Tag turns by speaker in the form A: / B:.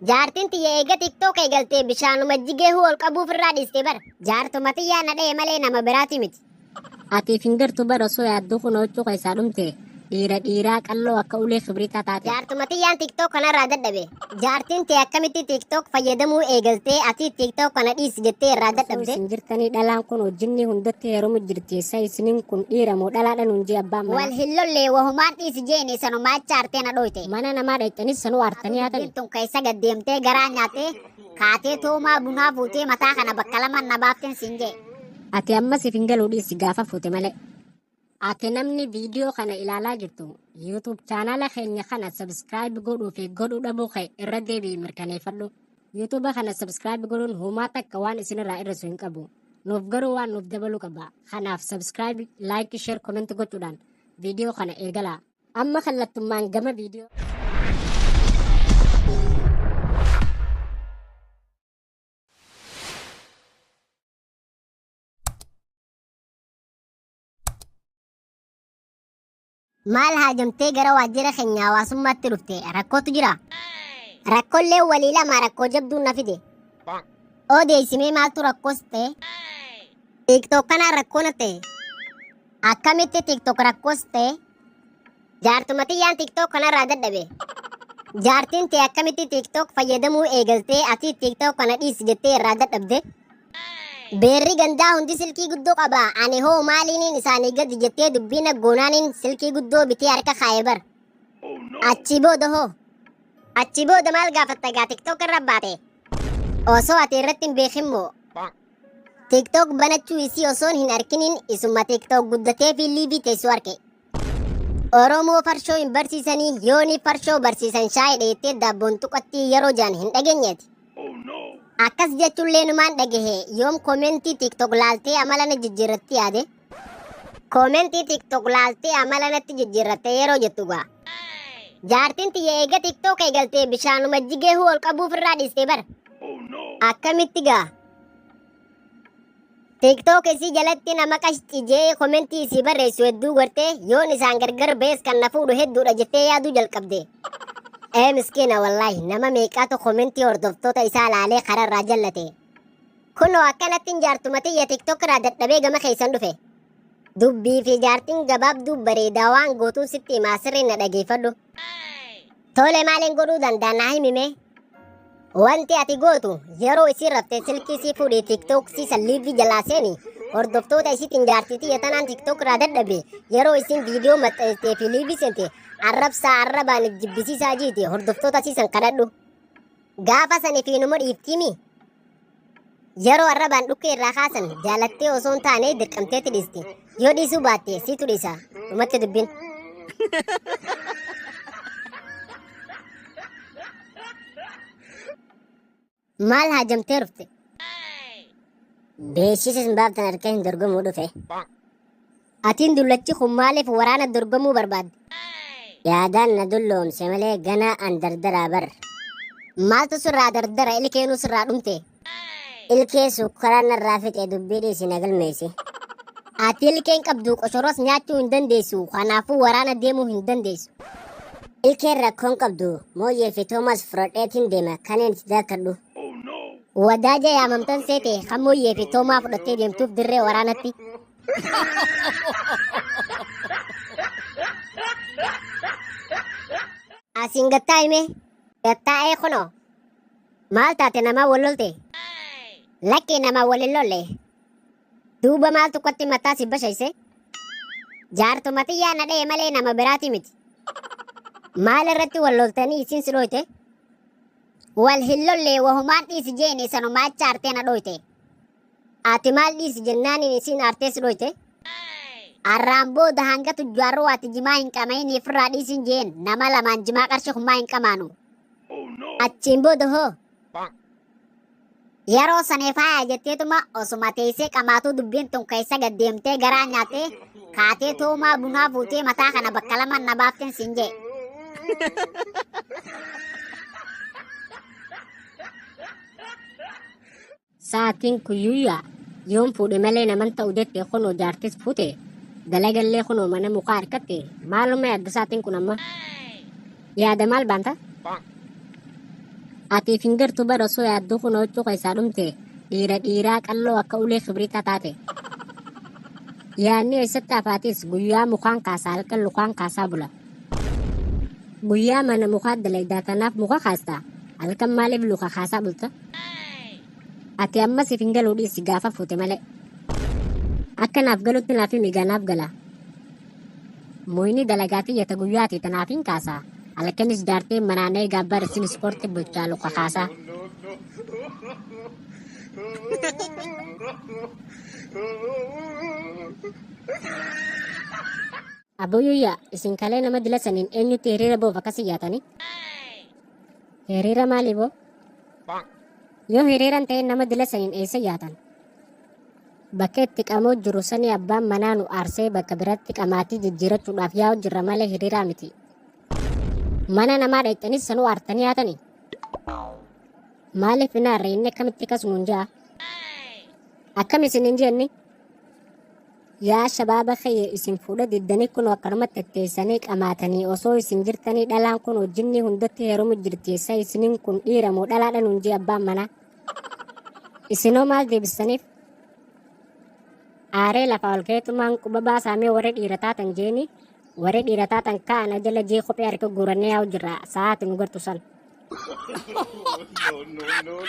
A: Jaartiin tiyya eega TikTok eegaltee bishaanuma jigee ol qabuuf irraa dhiiste bara. Jaartuma tiyyaa na dha'e malee nama biraati miti.
B: Atiif hin gartu bara osoo yaadduu kun huccuu keessaa dhumte dhiira dhiiraa qalloo akka ulee kibriitaa taate.
A: Jaartuma tiyyaan TikTok kanarraa dadhabe. Jaartiin tee akkamitti TikTok fayyadamuu eegaltee ati TikTok kana dhiisi jettee irraa
B: Osoo
A: dadhabde?
B: isin jirtanii dhalaan kun hojjinni hundatti heerumu jirti. Isa isiniin kun dhiira moo dhalaadha nuun jee abbaan
A: Wal
B: manaa.
A: hin lollee wahumaan dhiisi jeeni sanumaa achi aartee na dhoyte.
B: Mana namaa dhaqxanis sanuu aartanii haatani.
A: Dubbiin tun keessa gad deemtee garaa nyaattee kaatee toomaa bunaa fuutee mataa kana bakka lamaan na baafteen siin jee.
B: Ati ammas if hin galuu dhiisi gaafa fuute malee. Ati namni viidiyoo kana ilaalaa jirtu YouTube chaanaala keenya kana subscribe godhuu fi godhuu dhabuu kee irra deebi'i mirkaneeffadhu. YouTube kana subscribe godhuun homaa takka waan isinirraa irrisu hin qabu. Nuuf garuu waan nuuf dabaluu qaba. Kanaaf subscribe, like, share, comment gochuudhaan viidiyoo kana eegalaa. Amma kallattummaan gama viidiyoo.
A: Maal haajamtee gara waajjira keenya hawaasummaatti dhufte rakkootu jira. Rakkoollee walii lama rakkoo jabduu na fide. Odeessimee maaltu rakkoos ta'e? TikTok kanaan rakkoo na ta'e. Akkamitti TikTok rakkoos ta'e? Jaartuma tiyyaan TikTok kanarraa dadhabe. Jaartiin tee akkamitti TikTok fayyadamuu eegaltee ati TikTok kana dhiisi jettee irraa dadhabde? Beerri gandaa hundi silkii guddoo qaba. Ani hoo maaliiniin isaanii gadi jettee dubbiin aggoonaaniin silkii guddoo bitee harka kaa'e bar. Achii booda hoo? Achii booda maal gaafatta egaa TikTok irra baate? Osoo ati irratti hin beekin moo? TikTok banachuu isii osoon hin arkiniin isuma TikTok guddatee fi liivii teessu arke. Oromoo farshoo hin barsiisanii yooni farshoo barsiisan shaayii dheettee daabboon tuqattii yeroo jaan hin dhageenyeeti. Akkas jechuullee numaan dhagahe yoom koomentii TikTok laaltee amala na jijjiirratti yaade? Koomentii TikTok laaltee amala natti jijjiirratte yeroo jettu gaa. Jaartiin tiyya eega TikTok eegaltee bishaanuma jigee ol qabuuf irraa dhiiste bara. Akkamitti gaa? TikTok isii jalatti nama qashxi jee komentii isii barreessu hedduu gartee yoon isaan gargar bees kan na fuudhu hedduudha jettee yaaduu jalqabde. Ee miskiina wallaahi nama meeqaatu komentii hordoftoota isaa laalee kararraa jallate. Kunoo akkanattiin jaartuma tiyya TikTok irraa dadhabee gama keessan dhufe. Dubbii fi jaartiin gabaabduu bareedaa waan gootuun sitti himaa sirriin na dhageeffadhu. Tole maaliin godhuu danda'a naa himime? Wanti ati gootu yeroo isiin rafte silkii isii fuudhii TikTok siisan liivii jalaa seeni hordoftoota isiitiin jaartii tiyya tanaan TikTok irraa dadhabe yeroo isiin viidiyoo maxxansitee fi liivii seente arrabsaa arrabaan jibbisiisaa jiiti hordoftoota siisan kadhadhu. Gaafa sani fi numa dhiiftiimi. Yeroo arrabaan dhukkee irraa kaasan jaalattee osoo hin taane dirqamteetti dhiisti. Yoo dhiisuu baatte siitu dhiisa. Dhumatti dubbiin. Maal haajamtee dhufte?
B: Beeksisa isin baaftan harka hin dorgomuu dhufe.
A: Atiin dullachi kun maaliif waraana dorgomuu barbaadde?
B: Yaadaan na dulloomse malee ganaa an dardaraa bar.
A: Maaltu sirraa dardara ilkeenuu sirraa dhumte?
B: Ilkee sukkaaraan narraa fixe dubbii dhiisi na galmeessi.
A: Ati ilkeen qabdu qoshoros nyaachuu hin dandeessu kanaafuu waraana deemuu hin dandeessu.
B: Ilkeen rakkoon qabdu mooyyee fi Toomaas fudhadheetiin deema kaneen itti daakkadhu.
A: Wadaaja yaamamtan seete kan mooyyee fi toomaa fudhattee deemtuuf dirree waraanatti. Asiin gattaa hime gattaa'ee kunoo maal taate namaa wal lolte lakkee namaa wal hin lolle duuba maaltu qotti mataa si bashayse jaartuma tiyyaa na dha'e malee nama biraati miti maal irratti wal loltanii isiin si dhoyte wal hin lolle wahumaan dhiisi jeeni sanumaa achi aartee na dhoyte Ati maal dhiisi jennaaniin isiin aartee si dhoyte. Arraan booda hanga tujjaarroo ati jimaa hin qama'iin ifirraa dhiisin jeen nama lamaan jimaa qarshii kummaa hin qamaanu. Achiin booda hoo? Yeroo sanii faaya jetteetuma osuma teessee qamaatuu dubbiin tun keessa gad deemtee garaa nyaattee kaatee toomaa bunaa fuutee mataa kana bakka lamaan na baafteen siin jee.
B: Sa'aatiin kuyyuyyaa yoon fuudhe malee naman ta'u jette kunoo jaartis fuute dalagallee kunoo mana mukaa harkatte maaluma yaadda sa'aatiin kun amma yaada maal baanta? Atiif hin gartu bara osoo yaadduu kun huccuu keessaa dhumte dhiira dhiiraa qalloo akka ulee kibriitaa taate. Yaadni eessatti hafaatis guyyaa mukaan kaasaa halkan lukaan kaasaa bula. Guyyaa mana mukaa dalaydaa tanaaf muka kaasta halkan maaliif luka kaasaa bulta? Ati ammas if hin galuu dhiisi gaafa fuute malee. Akka naaf galutti naaf himi ganaaf gala. Muyni dalagaa tiyyata guyyaati tanaaf hin kaasaa. Halkanis jaartee manaanee gaabbar isin ispoortii bulchaa luka kaasaa. Aboyuyyaa isin kalee nama dila saniin eenyutti hiriira boof akkas yaatanii? Hiriira maali boo? Yoo hiriiran ta'e nama dila saniin eessa yaatan? Bakka itti qamoo jiru sanii abbaan manaa nu aarsee bakka biratti qamaatii jijjiirachuudhaaf yaa'u jirra malee hiriiraa miti. Mana namaa dhaqxanis sanuu aartanii yaatanii? Maaliif hin aarre inni akkamitti kas nuun ja'a? Akkam isin hin jenni? Yaa shabaaba kiyya isin fuudha diddanii kun akkanumatti tetteessanii qamaatanii osoo isin jirtanii dhalaan kun hojjinni hundatti heerumu jirti eessa isiniin kun dhiira moo dhalaadha nuun jee abbaan manaa. Isinoo maal deebistaniif? Aaree lafa ol keetumaan quba baasaamee warri dhiira taatan jeeni warri dhiira taatan ka'an ajala jee kophee harka guurannee yaa'u jirra sa'aati nu gartu san.
C: No, no, no, no.